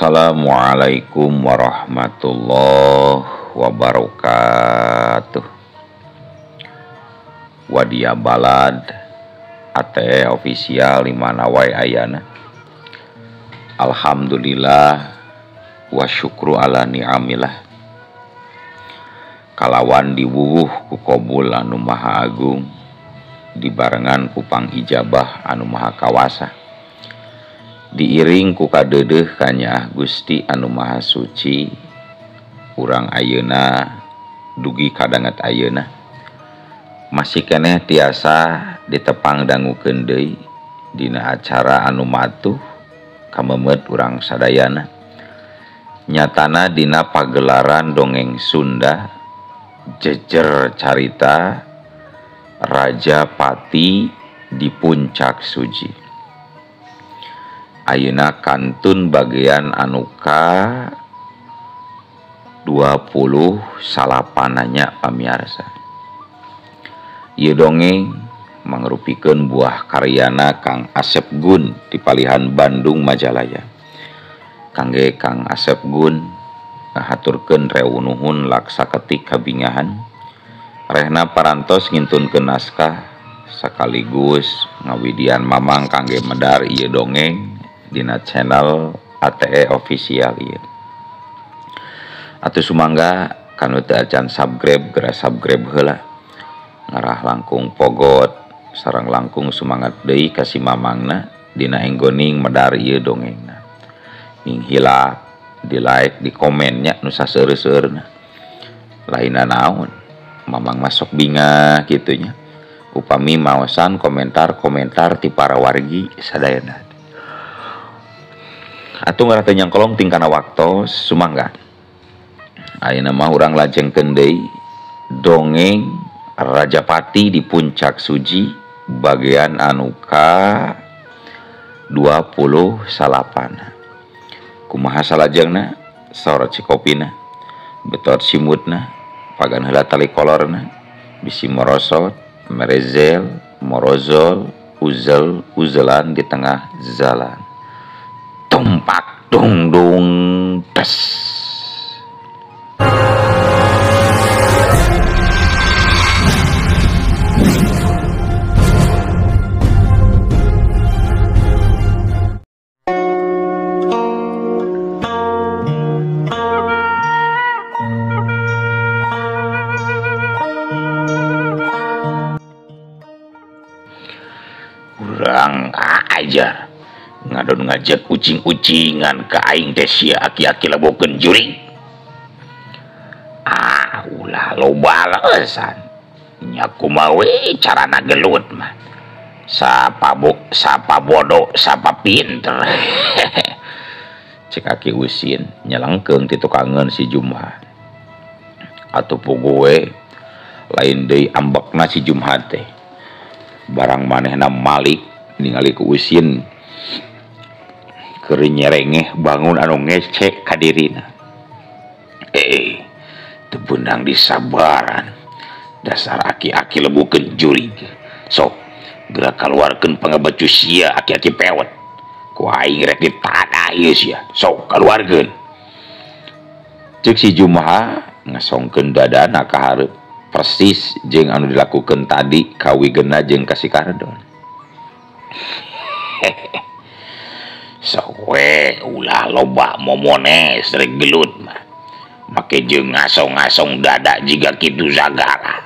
Assalamualaikum warahmatullahi wabarakatuh. Wadia Balad ATE official di mana wae ayana. Alhamdulillah wa syukru ala ni'amillah. Kalawan diwuwuh ku kobul anu maha agung, dibarengan ku pangijabah anu maha kawasa, diiring ku kadeudeuh kanyaah Gusti anu maha suci. Urang ayeuna dugi kadanget ayeuna masih keneh tiasa ditepang dangukeun deui dina acara anu matuh kamemet urang sadayana, nyatana dina pagelaran dongeng Sunda jejer carita Raja Pati di Puncak Suji. Ayeuna kantun bagian anu ka 29 nya pamiarsa. Ieu dongeng mangrupikeun buah karyana Kang Asep Gun di palihan Bandung Majalaya. Kangge Kang Asep Gun ngahaturkeun rewu nuhun laksa ketik kabingahan rehna parantos ngintunkeun naskah sekaligus ngawidian mamang kangge medar ieu dongeng dina channel ATE official ieu. Atuh sumangga kanu teu acan subscribe geura subscribe heula, ngarah langkung pogot sareng langkung sumangat deui ka si mamangna dina enggoning medar ieu dongengna. Ning hilap di like di komennya nu saseueur-seueurna. Lainna naon mamang masuk bingah kitunya upami maosan komentar-komentar ti para wargi sadayana. Atuh ngarah teu nyangkolong tingkana waktos sumangga. Ayeuna mah urang lajengkeun deui dongeng Raja Pati di Puncak Suji bagian anu ka 29. Kumaha salajengna sorot si kopina, betot simutna, pagan heula tali kolorna, bisi morosot, merezel, morozol, uzel, uzelan di tengah jalan. Tumpak dung dung tes. Urang ajar ngadon ngajak ucing-ucingan ka aing teh sia aki-aki lebokeun jurig. Ah ulah loba alasan nya kumaha we carana gelut mah, sapa sapa bodoh sapa pinter. Cek aki usin nyelengkeung ti tukangeun si Jumha. Atuh puguh we lain deui ambekna si Jumha teh, barang manehna malik ningali ku usin keur nyerengeh bangun anu ngecek ka dirina. Teu beunang disabaran dasar aki-aki lebukeun jurig. Sok geura kaluarkeun pangabacu sia aki-aki pewet, ku aing rek ditanah ieu sia. Sok kaluarkeun. Ceuk si Jumha ngasongkeun dadana ka hareup persis jeung anu dilakukeun tadi ka Wigena jeung ka si Kardon. Sok we ulah loba momones rek gelut mah, make jeung ngasong-ngasong dada jiga kitu sagala.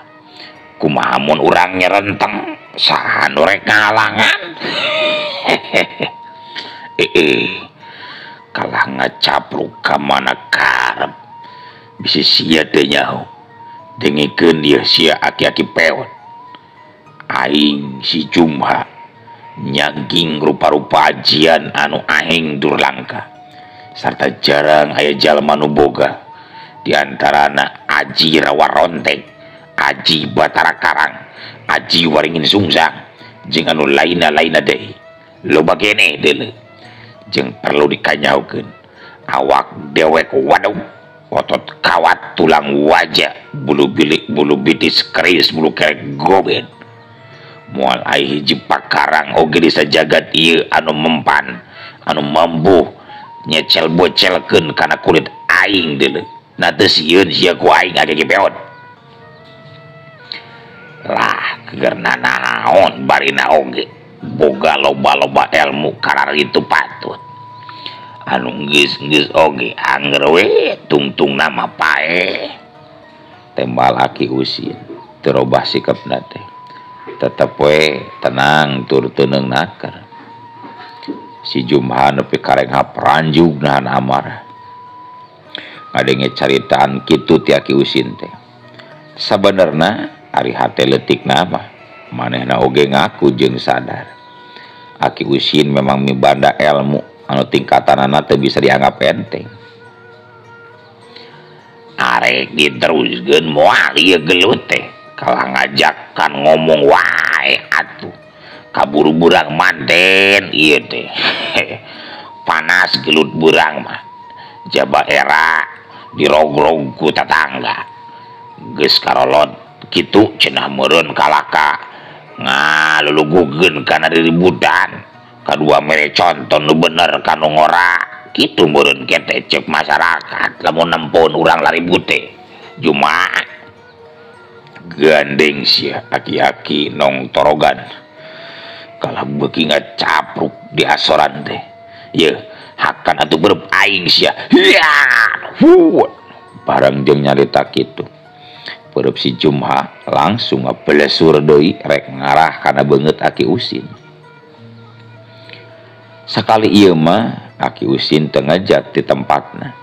Kumaha mun urang nyerenteng saha nu rek ngahalangan. Kalah ngacapruk ka mana karep bisi sia teu nyaho. Dengekeun ieu sia aki-aki pewet, aing si Jumha nyaging rupa-rupa ajian anu aheng durlangka sarta jarang aya jalma nu boga, di antarana aji rawa rontek, aji batara karang, aji waringin sungsang jeung anu lainna-lainna deui. Loba keneh deuleu jeung perlu dikanyaokeun awak dewek waduk, otot kawat, tulang wajah, bulu bilik, bulu bitis keris, bulu kerek goben. Moal ai hiji pakarang oge di sajagat ieu anu mempan, anu mampu Nyecel bocelkeun kana kulit aing deuleu. Na teu sieun sia ku aing aki peot. Lah kegerna naon barina oge boga loba-loba ilmu karar itu patut. Anu geus-geus oge anger we tungtung nama paeh. Tembal Aki Usin teu robah sikapna teh. Tetep we tenang tur teu naker. Si Jumha nepi kareng pranjug nahan amarah. Ngadenge caritaan kitu ti Aki Usin teh. Sabenerna ari hate leutikna mah manehna oge ngaku jeung sadar. Aki Usin memang mibanda ilmu anu tingkatanana teu bisa dianggap enteng. Arek diteruskeun moal ieu gelut teh. Kalah ngajakan ngomong wae atuh. Kaburu burang manten ieu teh. Panas gelut burang mah. Jaba era dirogrog ku tatangga. Geus karolot kitu cenah meureun kalaka ngalulugugeun kana diributan. Kadua mere conton nu bener ka nu ngora. Kitu meureun kete cek masyarakat lamun nempon urang laribut teh. Jumaah gandeng sia aki-aki nong torogan. Kalah beuki ngacapruk di asoran teh. Yeuh, hakan atuh beureum aing sia. Barang jeung nyarita kitu. Beureum si Jumha langsung ngabelesur deui rek ngarah kana beungeut Aki Usin. Sakali ieu mah Aki Usin teu ngejat di tempatna.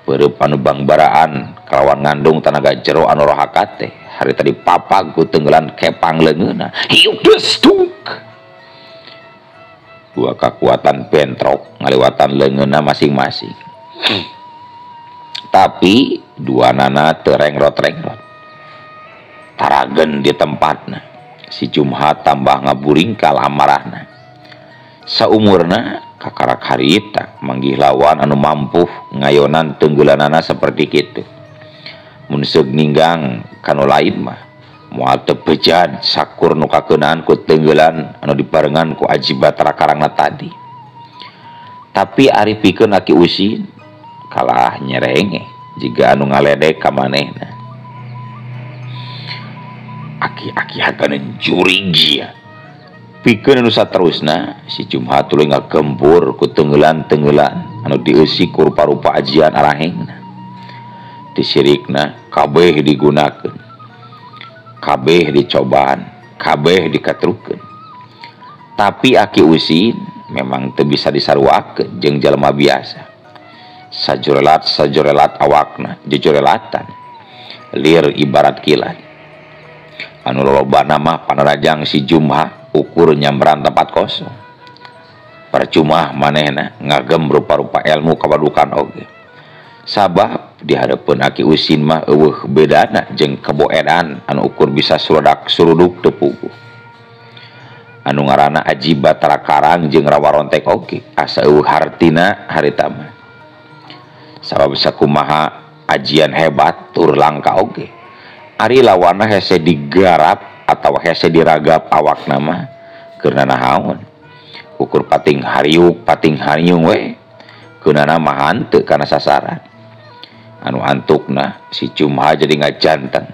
Beureum anu bangbaraan kalawan ngandung tanaga jero anu rohakat teh. Hari tadi papag ku tenggelan kepang leungeunna. Hiuk destuk. Dua kekuatan bentrok ngaliwatan leungeunna masing-masing. Tapi dua nana teu rengrot-rengrot. Taragen di tempatna. Si Jumha tambah ngaburingkal amarahna. Saumurna kakarak harita manggih lawan anu mampuh ngayonan tenggelanana seperti kitu. Mun seug ninggang kanu lain mah moal teu bejad sakur nu kakeunaan ku tenggelan anu dibarengan ku aji Batara Karangna tadi. Tapi ari pikeun Aki Usin kalah nyerenge jiga anu ngaledek ka manehna. Aki-aki hakaneun jurig sia. Pikeun anu saterusna si Jumha tuluy ngagempur ku tenggelan-tenggelan anu dieusi ku rupa-rupa ajian arahengna. Disirikna kabeh digunakeun, kabeh dicobaan, kabeh dikatrukeun. Tapi Aki Usin memang teu bisa disaruakeun jeung jalma biasa. Sajorelat awakna jejorelatan lir ibarat kilat. Anu lolobana mah panarajang si Jumha ukur nyamperan tempat kosong. Percuma manehna ngagem rupa-rupa ilmu kawadukan oge. Sabab di hareupeun Aki Usin mah eueuh bedana jeung keboedan anu ukur bisa surudak suruduk teu puguh. Anu ngaranna aji Batara Karang jeung rawarontek oge asa eueuh hartina harita mah. Sabab sakumaha ajian hebat tur langka oge. Ari lawanna hese digarap atawa hese diragap awakna mah keur nanahaon. Ukur pating hariuk pating hariung we keunana mah henteu kana sasaran. Anu antukna si Jumha jadi ngajanteng.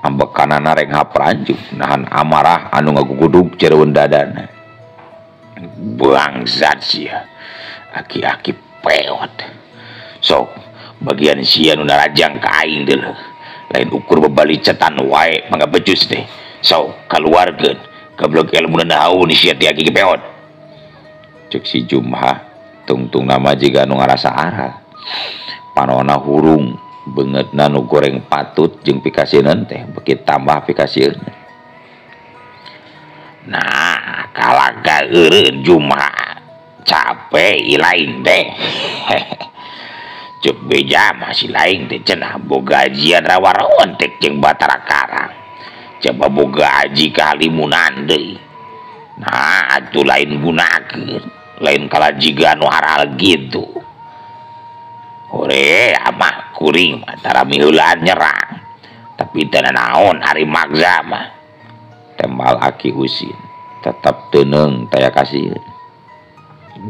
Ambekanana reng hapranjuk nahan amarah anu ngagugudug jeroeun dadana. Bangsat sia. Aki-aki peot. Sok bagian sia nu narajang ka aing deuleu. Lain ukur bebalicetan wae mangga becus teh. Sok kaluarkeun goblok ilmu naon sia teh aki peot. Cek si Jumha tungtung nama jiga nu ngarasa aral. Panona hurung beungeutna nu goreng patut jeung pikasieun teh beuki tambah pikasieun. Nah, kalaga eureun Jumha capek lain teh. Cek beja masih lain teh cenah boga ajian rawa-rawan teh jeung Batara Karang. Coba boga aji kahalimunan deui. Nah, atuh lain gunakeun, lain kala jiga nu aral gitu. Hore amah kuring mah tara miheulaan nyerang. Tapi teu nanaon ari maksa mah. Tembal Aki Usin tetep teuneung taya kasieun.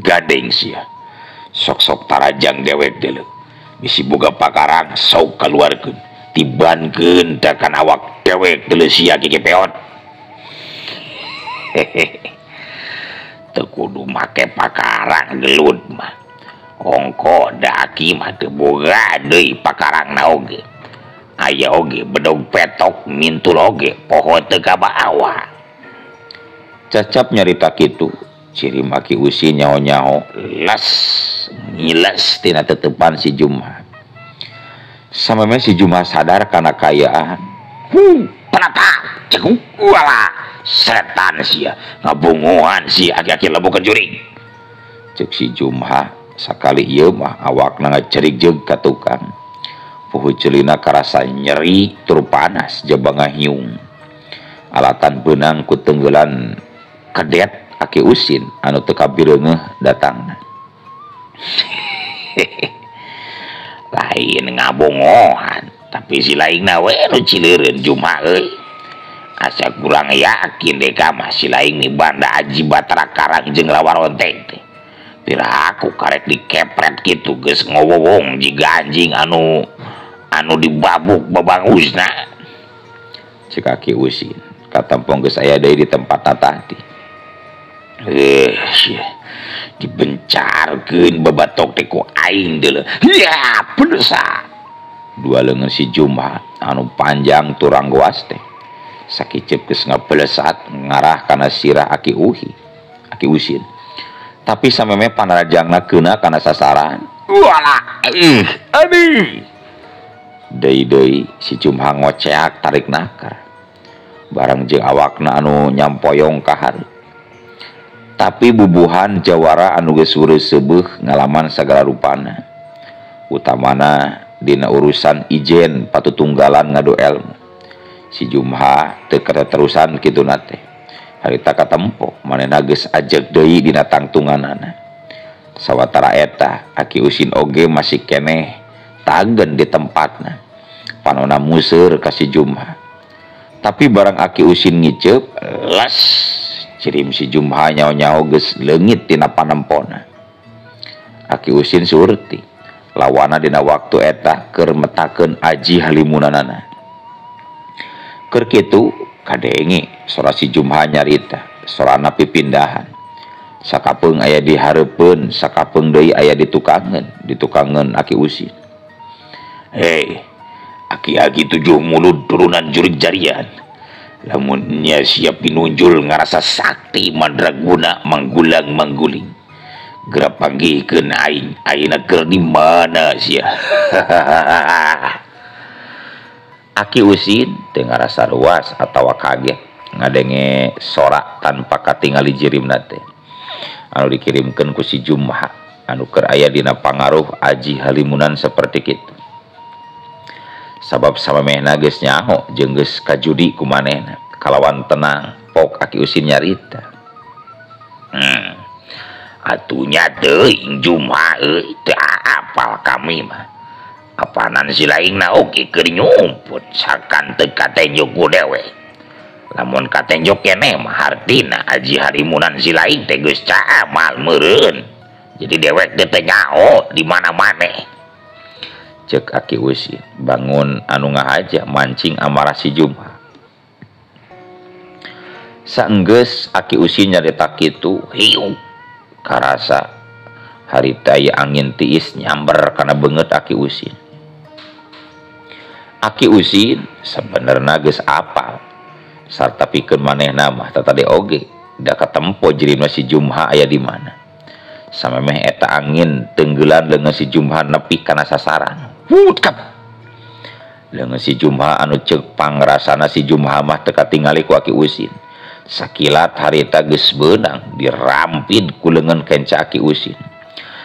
Gadeng sia. Sok-sok tarajang dewek deuleu. Bisi boga pakarang sok kaluarkeun. Tibankeun takan awak dewek deuleu sia kiki peot. Hehehe. Teu kudu make pakarang gelut mah. Ongko da aki mah teu boga deui pakarangna oge. Aya oge bedog petok mintul oge poho teu kabawa. Cacap nyarita kitu, ciri maki usi nyaho-nyaho les ngiles tina tetepan si Jumha. Sameme si Jumha sadar kana kaayaan. Penata cekuk wala setan sia ngabunguan si aki-aki lebokeun jurig. Cek si Jumha sakali ieu mah awakna ngacerik jeung ka tukang. Puhu celina karasa nyeri tur panas jaba ngahiung. Alatan beunang ku tenggelan kedet Aki Usin anu teu kabireungeuh datangna. Lain ngabongohan tapi si laingna we nu cileureun Jumha euy. Asa kurang yakin deh ka mah si laing ni banda aji Batara Karang jeung Rawaronteng teh. Pira aku karek dikepret kitu geus ngowowong jiga anjing anu dibabuk babangusna. Cek Aki Usin katampong geus aya deui di tempatna tadi. Dibencarkeun babatok teh ku aing deuleu. Ya, penusa. Dua leungeun si Jumha anu panjang turang goas teh. Sakiceup geus ngabelesat ngarah kana sirah Aki Uhi, Aki Usin. Tapi sameme panarajangna keuna kana sasaran. Walah, aduh. Deui-deui si Jumha ngoceak tarik nakar. Barang jeung awakna anu nyampoyong ka hareup. Tapi bubuhan jawara anu geus seubeuh ngalaman sagala rupana. Utamana dina urusan ijen patutunggalan ngadu elmu. Si Jumha teu katerusan kituna teh. Harita katempo manehna geus ajeg deui dina tangtunganana. Sawatara eta Aki Usin oge masih keneh tagen di tempatna. Panona museur ka si Jumha. Tapi barang Aki Usin ngiceup les cirim si Jumha nyaho-nyaho geus leungit tina panempona. Aki Usin surti lawana dina waktu eta keur metakeun aji halimunanana. Keur kitu kadenge sora si Jumha nyarita, sorana pipindahan. Sakapeung aya di hareupeun, sakapeung deui aya di tukangeun Aki Usin. Hei, aki-aki tujuh mulut turunan jurig jarian. Lamun nya siap pinunjul ngarasa sakti mandraguna manggulang mangguling. Geura panggihkeun aing, ayeuna keur di mana sia? Aki Usin teu ngarasa ruas atawa kaget ngadenge sora tanpa katingali jirimna teh. Anu dikirimkeun ku si Jumha anu keur aya dina pangaruh aji halimunan saperti kitu. Sabab samemehna geus nyaho jeung geus kajudi ku manehna kalawan tenang pok Aki Usin nyarita. Atunya teuing Jumha euy teu apal kami mah. Apanan si laingna oge keur nyumput sakan teu katenjok ku dewe. Lamun katenjok keneh mah hartina aji halimunan si laing teh geus caamal meureun. Jadi dewek teh teu nyaho di mana-mana. Cek Aki Usin bangun anu ngahaja mancing amarah si Jumha. Saenggeus Aki Usin nyarita kitu hiuk karasa harita ieu angin tiis nyamber kana beungeut Aki Usin. Aki Usin sabenerna geus apal sarta pikeun manehna mah tatadi oge da katempo jirimna si Jumha aya di mana. Samemeh eta angin tenggelan leungeun si Jumha nepi kana sasaran. Wutkap. Leungeun si Jumha anu ceuk pangrasana si Jumha mah teu katingali ku Aki Usin. Sakilat harita geus beunang dirampid ku leungeun kenca Aki Usin.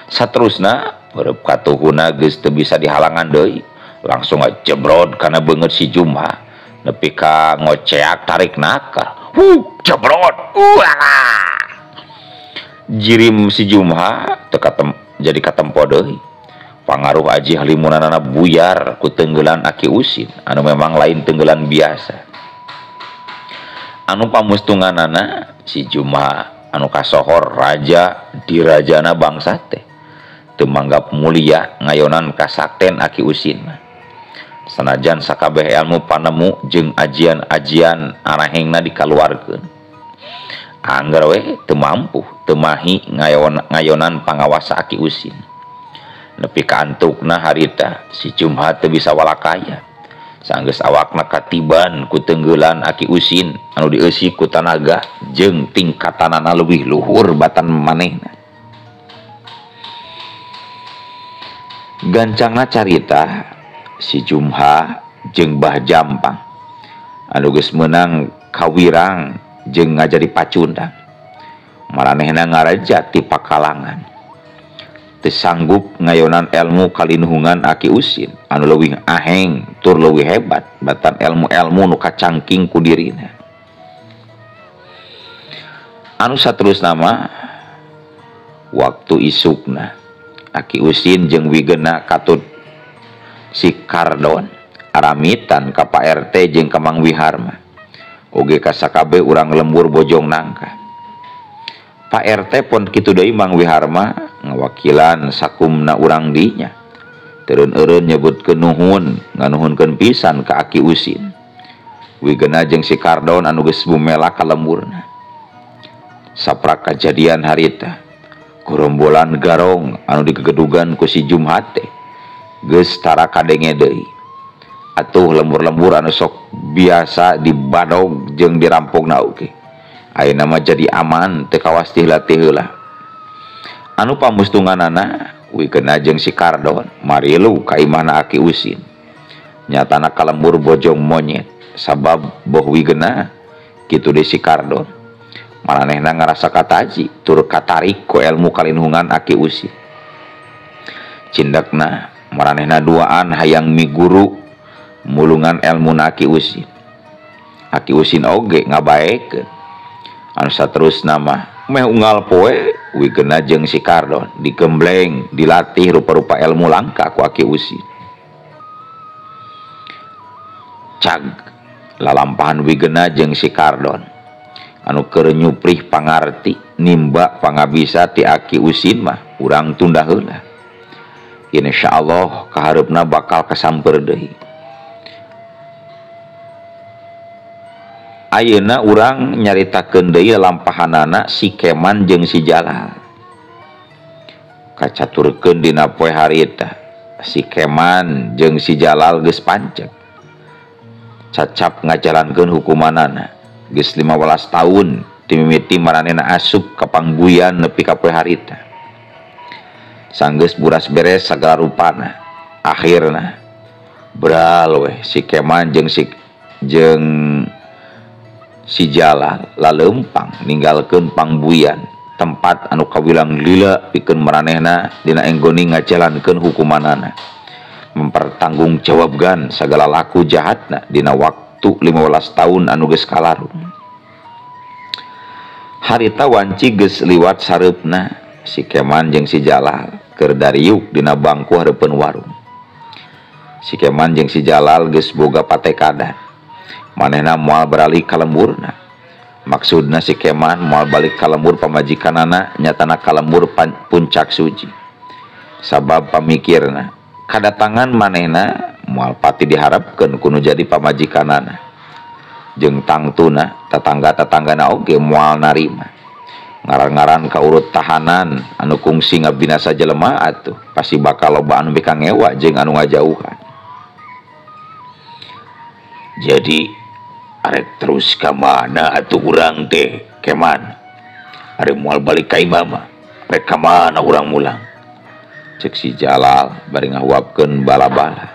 Saterusna beureub katuhuna geus teu bisa dihalangan deui. Langsung jebrod kana beungeut si Jumha nepi ka ngoceak tarik nakar. Jebrod. Ulah. Jirim si Jumha teu jadi katempo deui. Pangaruh aji halimunanana buyar ku tenggelan Aki Usin anu memang lain tenggelan biasa. Anu pamustunganana si Jumha anu kasohor raja dirajana bangsa teh. Teu manggap mulia ngayonan kasakten Aki Usin mah. Sanajan sakabeh ilmu panemu jeung ajian-ajian arahengna dikaluarkeun. Angger we teu mampu teu mahi ngayonan pangawasa Aki Usin. Nepi ka antukna harita si Jumha teu bisa walakaya. Sanggeus awakna katiban ku tenggelan Aki Usin anu dieusi ku tanaga jeung tingkatanana leuwih luhur batan manehna. Gancangna carita si Jumha jeung Bah Jampang anu geus meunang kawirang jeung ngajadi pacundang. Maranehna ngareja ti pakalangan. Teu sanggup ngayonan ilmu kalinuhungan Aki Usin anu leuwih aheng tur leuwih hebat batan ilmu-ilmu nu kacangking ku dirina. Anu saterusna mah waktu isukna Aki Usin jeung Wigena katut si Kardon aramitan ka Pak RT jeung ka Mang Wiharma oge ka sakabeh urang lembur Bojong Nangka. Pak RT pon kitu deui Mang Wiharma ngawakilan sakumna urang dinya. Teureun-eureun nyebutkeun nuhun, nganuhunkeun pisan ka Aki Usin. Wigena jeung si Kardon anu geus bumela ka lemburna. Saprak kajadian harita, gorombolan garong anu digegedugan ku si Jumha teh geus tara kadenge deui. Atuh lembur-lembur anu sok biasa dibadog jeung dirampokna oge. Ayeuna mah jadi aman teu kawas tihla-tih heula. Anu pamustunganana Wigena jeung si Kardon marilu ka imahna Aki Usin. Nyatana ka lembur Bojong Monyet sabab boh Wigena kitu deui si Kardon. Maranehna ngarasa kataji tur katarik ku ilmu kalinuhungan Aki Usin. Cindekna maranehna duaan hayang miguru mulungan ilmu Aki Usin. Aki Usin oge ngabaekeun. Anu saterusna mah meh unggal poe Wigena jeung si Kardon digembleng dilatih rupa-rupa ilmu langka ku Aki Usin. Cag lalampahan Wigena jeung si Kardon anu keur nyuprih pangarti nimba pangabisa ti Aki Usin mah urang tunda heula. Insyaallah kahareupna bakal kasamper deui. Ayeuna urang nyaritakeun deui lalampahanana si Keman jeung si Jalal. Kacaturkeun dina poe harita si Keman jeung si Jalal geus panceg. Cacap ngajalankeun hukumanana geus 15 tahun timimiti maranehna asup ka pangbuyan nepi ka poe harita. Sanggeus buras beres sagala rupana. Akhirna bral weh si Keman jeung si Jalal laleumpang ninggalkeun pangbuyan tempat anu kawilang lila pikeun maranehna dina enggoni ngajalankeun hukumanana mempertanggungjawabkan sagala laku jahatna dina waktu 15 tahun anu geus kalarung. Harita wanci geus liwat sareupna si Keman jeung si Jalal keur dariuk dina bangku hareupeun warung. Si Keman jeung si Jalal geus boga patekadan. Manehna moal beralih ka lemburna. Maksudna si Keman moal balik ka lembur pamajikanana nyatana ka lembur Puncak Suci. Sabab pamikirna kadatangan manehna moal pati diharapkeun kudu jadi pamajikanana. Jeung tangtuna tetangga-tetanggana oge moal narima. Ngaran-ngaran ka urut tahanan anu kungsi ngabinasa jelema atuh pasti bakal loba anu mikangewa jeung anu ngajauhan. Jadi arek terus ka mana atuh urang teh Keman? Arek moal balik ka imah mah rek ka mana urang mulang? Cek si Jalal bari ngahuapkeun bala-bala.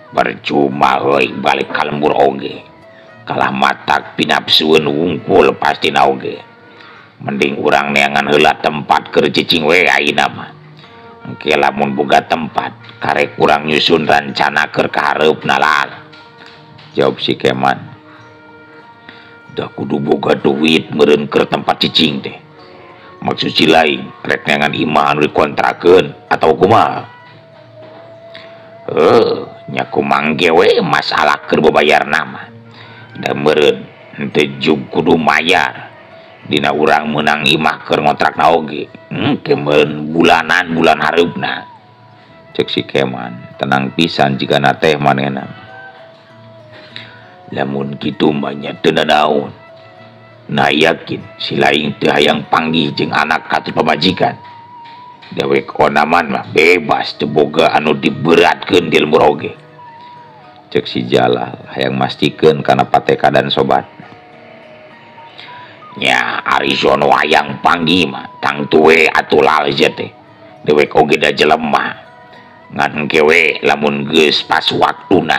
Percuma euy balik ka lembur oge. Kalah matak pinapsueun wungkul pastina oge. Mending urang neangan heula tempat keur cicing we ayeuna mah. Engke lamun boga tempat karek urang nyusun rancana keur kahareupna lal. Jawab si Keman. Da kudu boga duit meureun keur tempat cicing teh. Maksud si lain rek neangan imah anu dikontrakeun atawa kumaha? Heuh, nya kumang ge we masalah keur babayar nama. Da meureun henteu jug kudu mayar. Dina urang meunang imah keur ngontrakna oge. Engke meureun bulanan bulan hareupna. Cek si Keman tenang pisan jigana teh manehna. Lamun kitu mah nya teu nanaon. Nah yakin si laing teu hayang panggih jeung anak katut pamajikan. Dewek onaman mah bebas teu boga anu diberatkeun di lembur oge. Cek si Jalal hayang mastikeun kana patekadan sobat. Nya ari sono hayang panggih mah tangtu we atuh lalje teh. Dewek oge da jelema. Ngan engke we lamun geus pas waktuna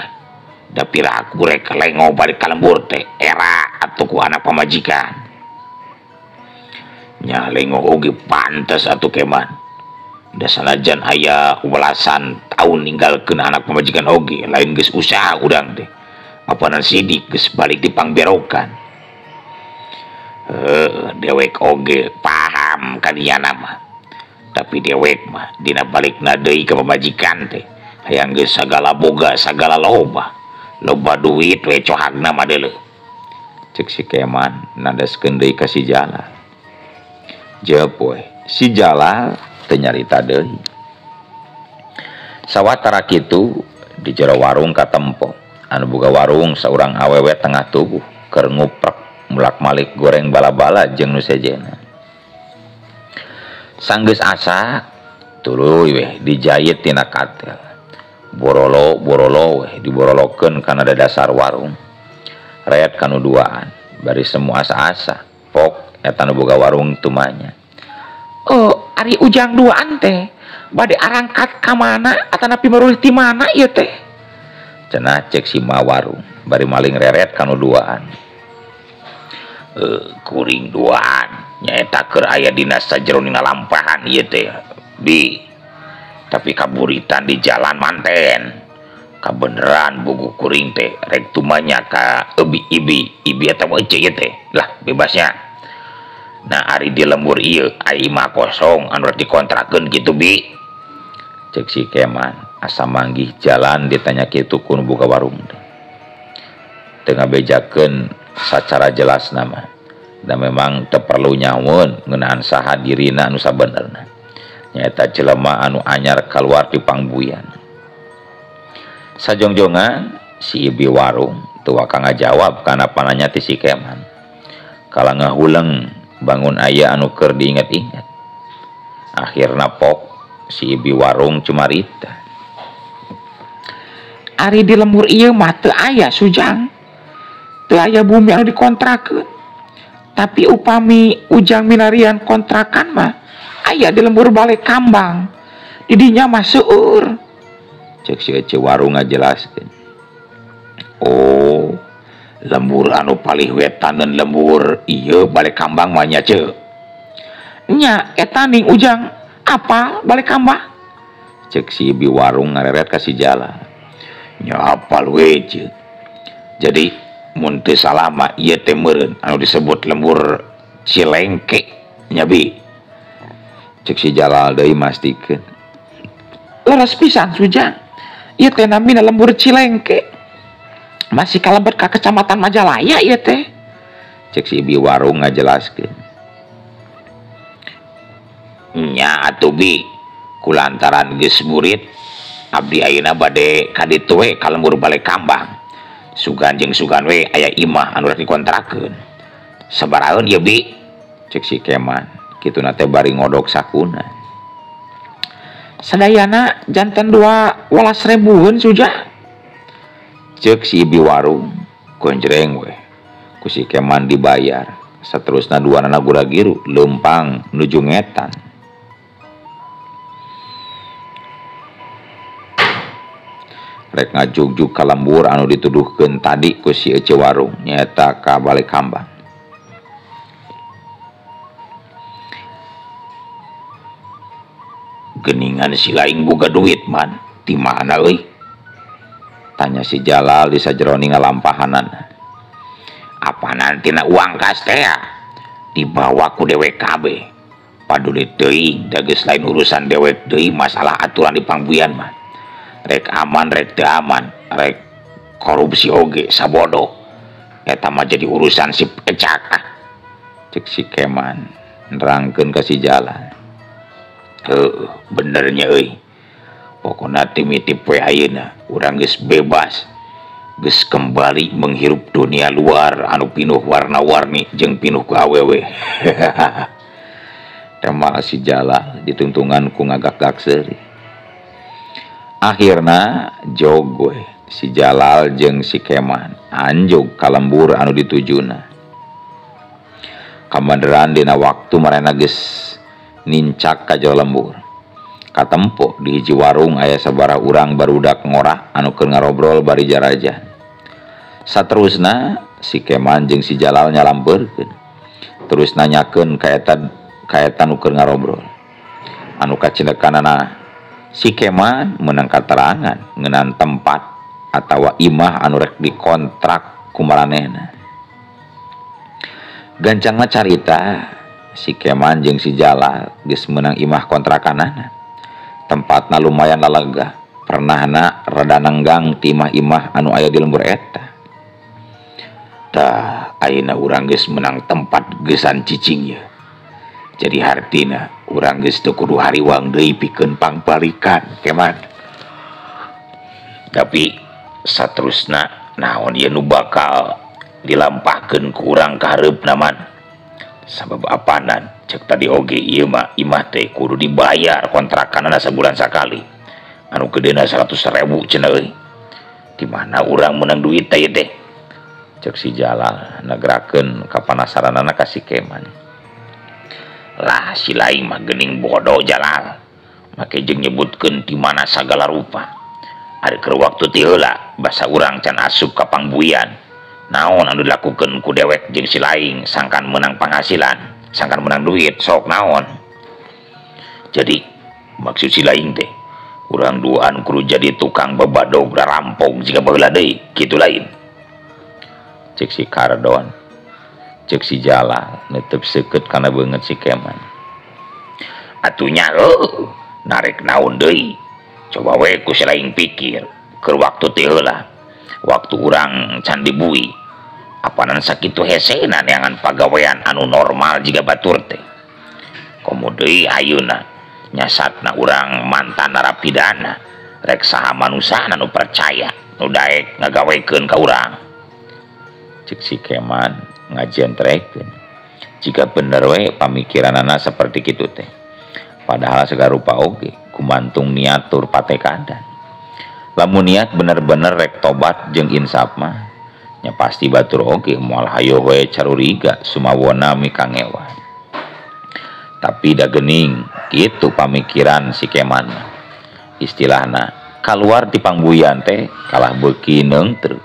da piraku rek lengo balik ka lembur teh era atuh ku anak pamajikan. Nya lengo oge pantes atuh Keman. Da sanajan aya welasan taun ninggalkeun anak pamajikan oge lain geus usaha urang teh. Apanan sidik geus balik di pangberokan. Heuh, dewek oge paham kadiana mah. Tapi dewek mah dina balikna deui ka pamajikan teh hayang geus sagala boga sagala loba. Loba duit we cohagna mah deuleu. Cek si Keman nadaskeun deui ka si Jalal. Jeup we si Jalal teu nyarita deui. Sawatara kitu di jero warung katempo anu boga warung saurang awewe tengah tubuh keur nguprek mulak-malik goreng bala-bala jeung nu sejenna. Sanggeus asa tuluy weh dijahit tina katel. Borolo-borolo weh diborolokeun kana dasar warung. Rayat kanu duaan bari semua asa-asa pok eta nu boga warung tumanya. Oh, ari ujang duaan teh bade arangkat ka mana atanapi marulih ti mana ieu teh? Cenah cek si ma warung bari maling reret kanu duaan. Kuring duaan nyaeta keur aya dina sajeroning lampahan ieu teh bi tapi kaburitan di jalan manten kabeneran buku kuring teh rek tumanya ka ebi ibi ibi eta mah ece ieu teh lah bebasnya. Nah ari di lembur ieu ai mah kosong anu rek dikontrakeun kitu bi. Cek si Keman asa manggih jalan ditanya kitu ku nu buka warung teh. Teu ngabejakeun sacara jelas nama. Dan memang teu perlu nyaweun ngeunaan saha dirina anu sabenerna. Nyaeta jelema anu anyar kaluar ti pangbuyan. Sajongjongan si ibi warung teu waka ngajawab kana pananya ti si Keman. Kala ngahuleng bangun aya anu keur diinget-inget. Akhirna pok si ibi warung cumarita. Ari di lembur ieu mah teu aya sujang. Teu aya bumi anu dikontrakeun. Tapi upami ujang minarian kontrakan mah aya di lembur Balai Kambang. Didinya mah seueur. Cek si ece warung ngajelaskeun. Oh, lembur anu palih wetaneun lembur ieu Balai Kambang mah nya ceu. Nya eta ning ujang apa Balai Kambang? Cek si ibi warung ngareret ka si Jalal. Nya apal we ceu. Jadi mun teu salah mah ieu teh meureun anu disebut lembur Cilengke nya bi. Cek si Jalal deui mastikeun. Leres pisan sujang. Ieu teh namina lembur Cilengke. Masih kalebet ka kecamatan Majalaya ieu teh. Cek si ibi warung ngajelaskeun. Nya atuh bi kulantaran geus burit abdi ayeuna bade ka ditu we ka lembur Balai Kambang. Sugan jeung sugan we aya imah anu rek dikontrakeun. Sabaraheun ieu bi? Cek si Keman kituna teh bari ngodok sakuna. Sadayana janten 2 welas ribueun sujah. Cek si ibi warung gonjreng we ku si Keman dibayar. Saterusna duanana gura-giru leumpang nuju ngetan. Rek ngajugjug ka lembur anu dituduhkeun tadi ku si ece warung nyaeta ka Balai Kambang. Geningan si laing boga duit man, di mana euy? Tanya si Jalal di sajeroni ngalampahanan. Apa nantina uang kas teh dibawa ku dewek kabeh. Paduli teuing da geus lain urusan dewek deui masalah aturan di pangbuyan mah. Rek aman rek teu aman, rek korupsi oge sabodo. Eta mah jadi urusan si pecak ah. Cek si Keman nerangkeun ka si Jalal. Heuh, benernya euy. Pokona timiti poe ayeuna urang geus bebas. Geus kembali menghirup dunia luar anu pinuh warna-warni jeung pinuh ku awewe. Tema si Jalal ditungtungan ku ngagak-gak seuri. Akhirna jog we si Jalal jeung si Keman anjog ka lembur anu ditujuna. Kamanderan dina waktu marena geus nincak ka jero lembur. Katempo di hiji warung aya sabaraha urang barudak ngora anu keur ngarobrol bari jarajan. Saterusna si Keman jeung si Jalal nyalampeurkeun. Terus nanyakeun ka eta nu keur ngarobrol. Anu kacinekanana si Keman meunang katerangan ngeunaan tempat atawa imah anu rek dikontrak ku maranehna. Gancangna carita si Keman jeung si Jalal geus meunang imah kontrakanana. Tempatna lumayan lalega, pernahna rada nenggang ti imah-imah anu aya di lembur eta. Tah, ayeuna urang geus meunang tempat geusan cicing ye. Jadi hartina urang geus teu kudu hariwang deui pikeun pangpalikan, Keman. Tapi saterusna naon ieu nu bakal dilampahkeun ku urang ka hareupna man? Sabab apanan cek tadi oge ieu mah imah teh kudu dibayar kontrakanana sabulan sakali. Anu gedeuna 100.000 cenah euy. Di mana urang meunang duit teh ieu teh? Cek si Jalal negrakeun kapanasaranana ka si Keman. Lah si lain mah geuning bodoh Jalal. Make jeung nyebutkeun di mana sagala rupa. Ari keur waktu ti heula basa urang can asup ka pangbuian. Naon anu dilakukeun ku dewek jeung si lain sangkan meunang penghasilan, sangkan meunang duit, sok naon. Jadi maksud si lain teh urang duaan kudu jadi tukang bebadog rampok jiga baheula deui, kitu lain. Cek si Kardon, cek si Jalal netep seukeut kana beungeut si Keman. Atunya heuh, narek naon deui. Coba we ku si lain pikir keur waktu teh heula. Waktu urang can dibui. Apanan sakitu hesena neangan pagawean anu normal jiga batur teh. Komo deui ayeuna nyasatna urang mantan narapidana. Rek saha manusana nu percaya nu daek ngagawekeun ka urang. Cek si Keman ngajentrekeun. Jika bener we pamikiranana saperti kitu teh. Padahal segala rupa oge kumantung niat tur patekadan. Lamun niat bener-bener rek tobat jeung insaf mah nya pasti batur oge moal hayo we caruriga sumawona mikangewa. Tapi da geuning kitu pamikiran si Keman. Istilahna kaluar ti pangbuyan teh kalah beuki neungtreu,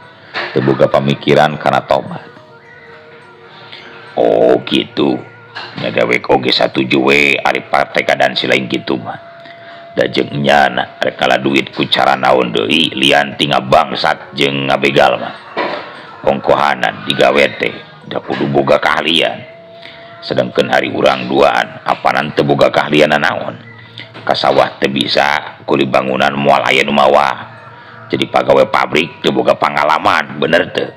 teu boga pamikiran kana tobat. Oh gitu. Nya dewek oge satuju we ari patekadan si lain kitu mah. Da jeung nyana rek kalah duit ku cara naon deui lian ti ngabangsat jeung ngabegal mah. Ongkohanan digawe teh da kudu boga keahlian. Sedangkeun hari urang duaan apanan teu boga keahlian naon. Ka sawah teu bisa, kuli bangunan moal aya nu mawa. Jadi pagawe pabrik teu boga pangalaman, bener teu?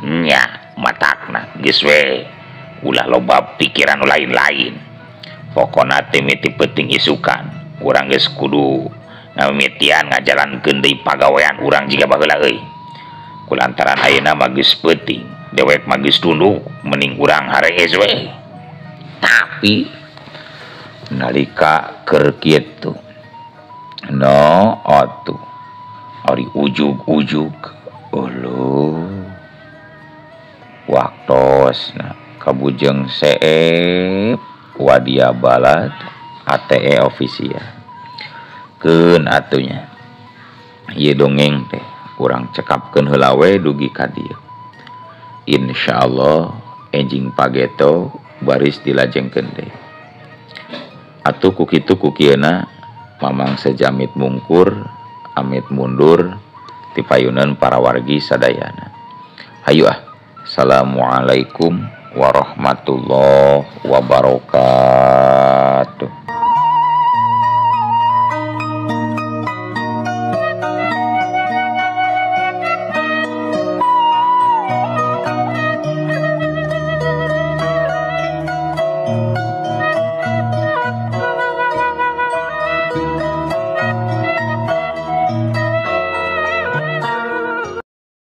Nya matakna geus we ulah loba pikiran nu lain-lain. Pokona teh miti peuting isukan urang geus kudu ngamimitian ngajalankeun deui pagawean urang jiga baheula euy. Kulantaran ayeuna mah geus peuting, dewek mah geus tunduk, mending urang harees we. Tapi nalika keur kitu no atuh ari ujug-ujug uluh waktosna kabujeng seep wadia balad ATE official keun atunya ieu dongeng teh urang cekapkeun heula we dugi ka dieu. Insyaallah enjing pageto baris dilajengkeun deui. Atuh ku kitu ku kieuna Mamang sejamit mungkur amit mundur tipayunan para wargi sadayana. Hayu ah. Assalamualaikum warahmatullahi wabarakatuh.